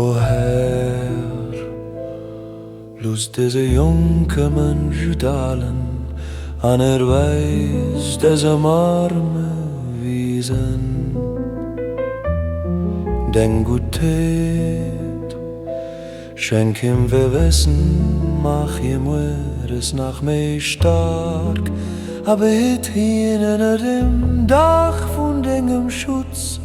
O Här, looss dëse jonke Mënsch dalen an erweis dësem arme Wiesen deng Guttheet. Schenk him Wëssen, maach hie mueres nach méi staark a behitt hien ënner dem Daach vun dengem Schutz.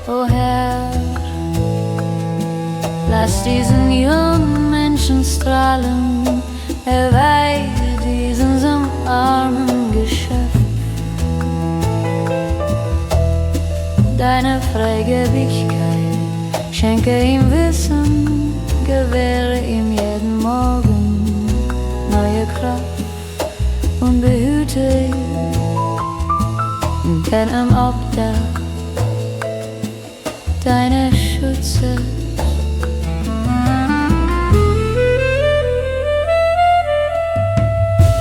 O Herr, lass diesen jungen Menschen strahlen, erweise diesem armen Geschöpf deine Freigebigkeit, schenke ihm Wissen, gewähre ihm jeden Morgen neue Kraft und behüte ihn in deinem Obdach deines Schutzes.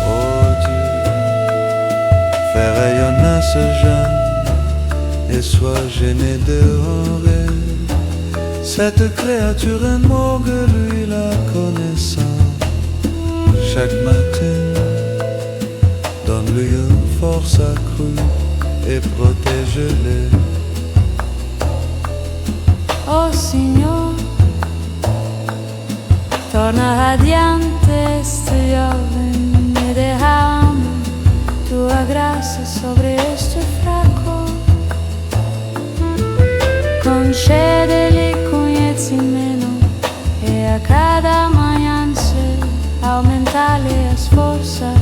Oh Dieu, fais rayonner ce jeune et sois gêné de Cette créature que lui la connaissance. Chaque matin, donne-lui une force accrue et protège-le. Oh Signor, torna radiante este jovem e derrama tua graça sobre este fraco. Concede-lhe conhecimento e a cada manhã se aumenta-lhe as forças.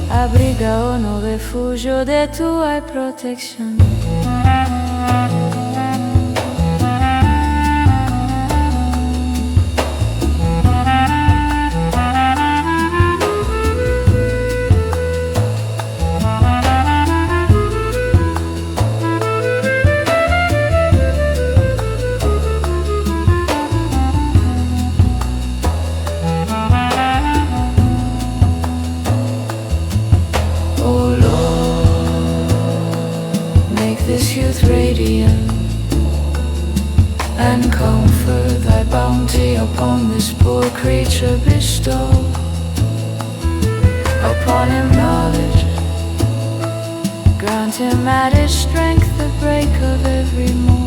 Abriga-o no refúgio de tua proteção. O Lord, make this youth radiant and comfort thy bounty upon this poor creature bestow upon him knowledge, grant him added strength the break of every morn.